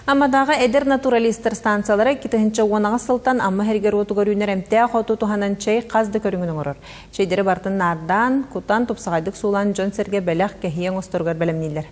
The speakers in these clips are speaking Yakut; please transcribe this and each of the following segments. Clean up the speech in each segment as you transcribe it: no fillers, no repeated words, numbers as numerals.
Аммадааҕы эдэр натуралистар станциялара 2018 сылтан Амма иһэригэр уотугар үүнэр эмтээх оту туһанан чэй хас да көрүҥүн оҥорор. Чэйдэри барытын наардаан, кутан, тупсаҕайдык суулаан дьон-сэргэ бэлэх, кэһии оҥосторугар бэлэмнииллэр.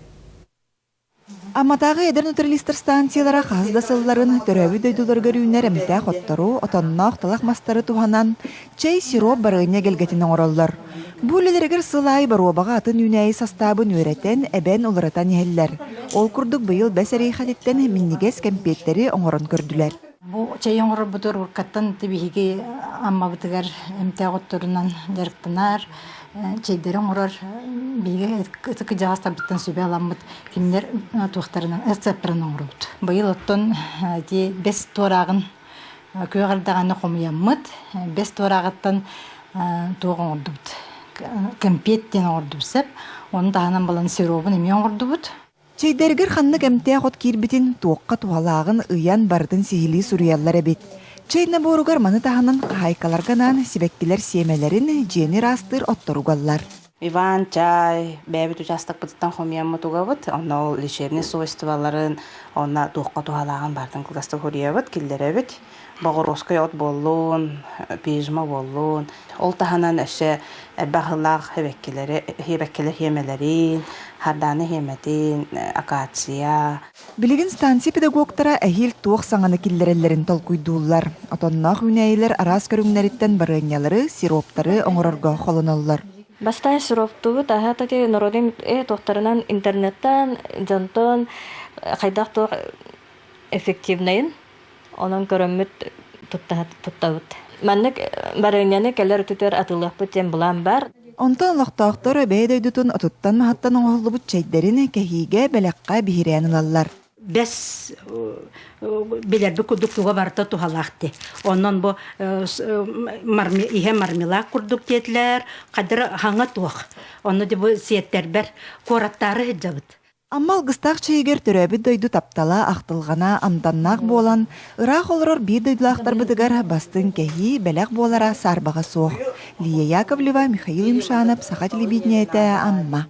Амматааҕы эдэр натуралистар станциялара хаһыс да сылларын төрөөбүт дойдуларыгар үүнэр эмтээх оттору, отонноох талах мастары туһанан чэй, сироп, барыанньа эгэлгэтин оҥороллор. Бу үлэлэригэр сыл аайы боруобаҕа атын үүнээйи састаабын үөрэтэн, эбэн, уларытан иһэллэр. Ол курдук быйыл бэс эриэхэтиттэн минньигэс кэмпиэттэри оҥорон көрдүлэр. Бу чэй оҥорорбутугар уруккаттан биһиги Аммабытыгар эмтээх отторунан дьарыктанар, чэйдэри оҥорор биһиги ытык кырдьаҕастарбыттан сүбэ аламмыт кинилэр туохтарынан рецептарын оҥоробут. Быйыл оттон ити бэс туорааҕын күөх эрдэҕинэ хомуйаммыт, бэс туорааҕыттан туох оҥордубут? Кэмпиэт диэн оҥордубут сөп. Ону таһынан балан сиробун эмиэ оҥордубут. Чэйдэригэр ханнык эмтээх от киирбитин, туохха туһалааҕын ыйан барытын сиһилии суруйаллар эбит. Чэй наборугар маны таһынан хаһаайкаларга анаан сибэккилэр сиэмэлэрин, дьиэни ыраастыыр оттору угаллар. Иван чай бэйэбит учаастакпытыттан хомуйаммыт угабыт, онно ол лечебный свойстволарын, онно туохха туһалааҕын барытын кылгастык суруйабыт, киллэрэбит. Боҕуруоскай от буоллун, пижма буоллун. Ол таһынан өссө элбэх сыллаах эбэккилэри, эбэккилэр хиэмэлэрин, хардааны хиэмэтин, акация. Билигин станция педагогтара эһиил туох саҥаны киллэрэллэрин толкуйдууллар. Отонноох үүнээйилэр араас көрүҥнэриттэн барыанньалары, сироптары оҥорорго холоноллор. Бастаан сироптубут аһа таки народын туохтарынан интернеттан, дьонтон хайдах туох эффективнайын онон көрөммүт туттабыт. Маннык барыанньаны кэлэр өттүгэр атыылыахпыт диэн былаан баар. Онтон олохтоохтор бэйэ дойдутун отуттан-маһыттан оҥоһуллубут чэйдэрин кэһиигэ, бэлэххэ биһирээн ылаллар. Бэс билэрбит курдук туга барыта туһалаах дии. Онон бу иһэ мармелад курдук диэтилэр, хадыр хаҥа туох. Онно бу сиэттэрбэр куораттаары сылдьабыт. Амма алгыстаах чэйигэр төрөөбүт дойду таптала, ахтылҕана, амтаннаах буолан, ыраах олорор биир дойдулаахтарбытыгар бастыҥ кэһии, бэлэх буолара саарбаҕа суох. Лия Яковлева, Михаил Юмшанов, Саха телевидениетэ, Амма.